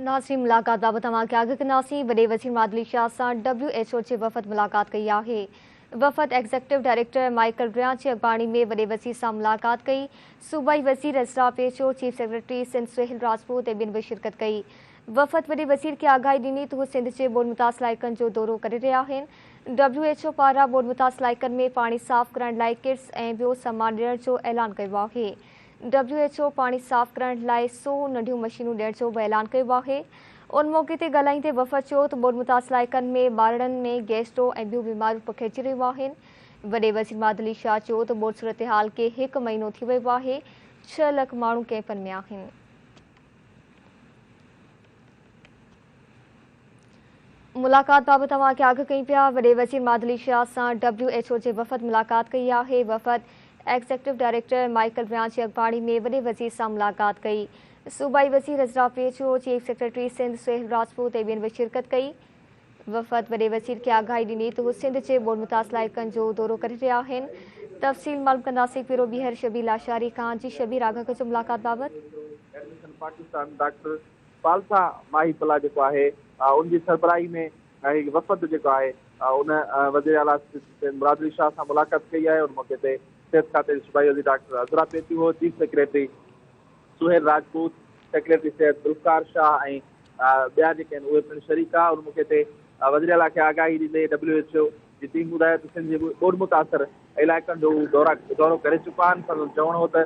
ناظرين ملاقات بابت اوهان کي آگاهه ڪنداسين. وڏي وزير مراد علي شاهه سان ڊبليو ايڇ او جي وفد ملاقات ڪئي آهي. وفد ايگزيڪٽو ڊائريڪٽر مائيڪل ريان جي اڳواڻي ۾ وڏي وزير سان ملاقات ڪئي. صوبائي وزير عذرا پيچوهو، چيف سيڪريٽري سنڌ سهيل راجپوت ۽ ٻين به شرڪت ڪئي. وفد وڏي وزير کي آگاهي ڏني ته هو سنڌ جي ٻوڏ متاثر علائقن جو دورو ڪري رهيا آهن. ڊبليو ايڇ او پاران ٻوڏ متاثر علائقن ۾ پاڻي صاف ڪرڻ لاء ڪٽس ۽ ٻيو سامان ڏيڻ جو اعلان ڪيو آهي. ڊبليو ايڇ او پاڻي صاف ڪرڻ لاء 100 ننڍيون مشينون ڏيڻ جو به اعلان ڪيو آهي. ان موقعي تي ڳالهائيندي وفد چيو ته ٻوڏ متاثر علائقن ۾ ٻارڙن ۾ گيسٽرو ۽ ٻيون بيماريون پکڙجي رهيون آهن. وڏي وزير مراد علي شاهه چيو ته ٻوڏ صورتحال کي هڪ مهينو ٿي ويو آهي، ڇهه لک ماڻهو ڪئمپن ۾ آهن. ملاقات بابت اوهان کي آگاهه ڪيون پيا. وڏي وزير مراد علي شاهه سان ڊبليو ايڇ او جي وفد ملاقات ڪئي آهي. وفد ايگزيڪٽو ڊائريڪٽر مائيڪل ريان جي اڳواڻي ۾ وڏي وزير سان ملاقات ڪئي. صوبائي وزير عذرا پيچوهو، چيف سيڪريٽري سنڌ سهيل راجپوت ۽ ٻين به شرڪت ڪئي. وفد وڏي وزير کي آگاهي ڏني ته هو سنڌ جي ٻوڏ متاثر علائقن جو دورو ڪري رهيا آهن. تفصيل معلوم ڪنداسين هڪ ڀيرو ٻيهر شبير لاشاري کان. جي شبير آگاهه ڪجو ملاقات بابت. ايڊميشن پاڪستان ڊاڪٽر پالسا ماهي پلا جيڪو آهي ان جي سربراهي ۾ هڪ وفد جيڪو آهي ان وزيراعليٰ سيد مراد علي شاهه سان ملاقات ڪئي آهي ان موقعي تي صحت کاتي جي صوبائي وزير doctor Azra Pechuho, chief secretary Sohail Rajput, secretary صحت ذوالفقار شاهه ۽ ٻيا جيڪي آهن اهي پڻ شريڪ هئا ان موقعي تي وزيراعليٰ کي آگاهي ڏيندي ڊبليو ايڇ او جي ٽيم ٻڌايو ته سنڌ جي ٻوڏ متاثر علائقن جو هو دورو ڪري چڪا آهن سندن چوڻ هو ته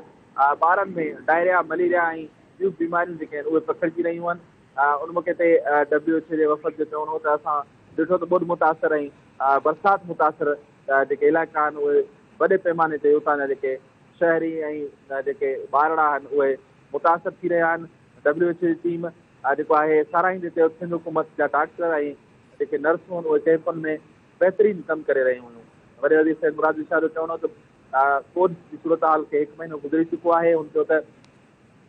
ٻارن ۾ ڊائريا، مليريا ۽ ٻيون بيماريون جيڪي آهن اهي پکڙجي رهيون آهن ان موقعي تي ڊبليو ايڇ او جي وفد جو چوڻ هو ته اسان ڏٺو ته ٻوڏ متاثر ۽ برسات متاثر جيڪي علائقا آهن اهي وڏي پيماني تي اتان جا جيڪي شهري ۽ جيڪي ٻارڙا آهن اهي متاثر ٿي رهيا آهن ڊبليو ايڇ او جي ٽيم جيڪو آهي ساراهيندي چيو ته سنڌ حڪومت جا ڊاڪٽر ۽ جيڪي نرسون آهن اهي ڪئمپن ۾ بهترين ڪم ڪري رهيون هيون وڏي وزير سيد مراد علي شاهه جو چوڻ هو ته ٻوڏ جي صورتحال کي هڪ مهينو گذري چڪو آهي هن چيو ته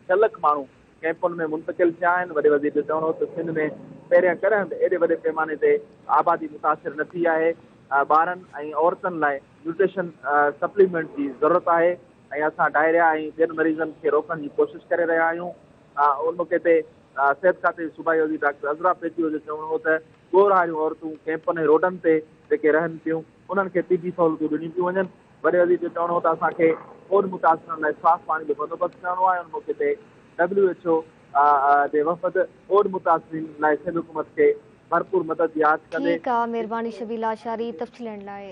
ڇهه لک ماڻهو ڪئمپن ۾ منتقل ٿيا آهن، وڏي وزير جو چوڻ هو ته سنڌ ۾ پهريان ڪڏهن به ايڏي وڏي پيماني تي آبادي متاثر نه ٿي آهي، ٻارن ۽ عورتن لاء نيوٽريشن سپليمينٽ جي ضرورت آهي ۽ اسان ڊائريا ۽ ٻين مريضن کي روڪڻ جي ڪوشش ڪري رهيا آهيون. ان موقعي تي صحت کاتي جي صوبائي وزير ڊاڪٽر عذرا پيچوهو جو چوڻ هو ته ڳورهاريون عورتون ڪئمپن ۽ روڊن تي جيڪي رهن پيون انهن کي طبي سهولتون ڏنيون پيون وڃن، وڏي وزير جو چوڻ هو ته اسان کي ٻوڏ متاثرن لاء صاف پاڻي جو بندوبست ڪرڻو آهي، ان موقعي تي ڊبليو ايڇ او جي وفد ٻوڏ متاثرين لاء سنڌ حڪومت کي ڀرپور مدد جي آڇ ڪندي. ٺيڪ آ مھرباني شبير لاشاري تفصيل ڏيڻ لاء.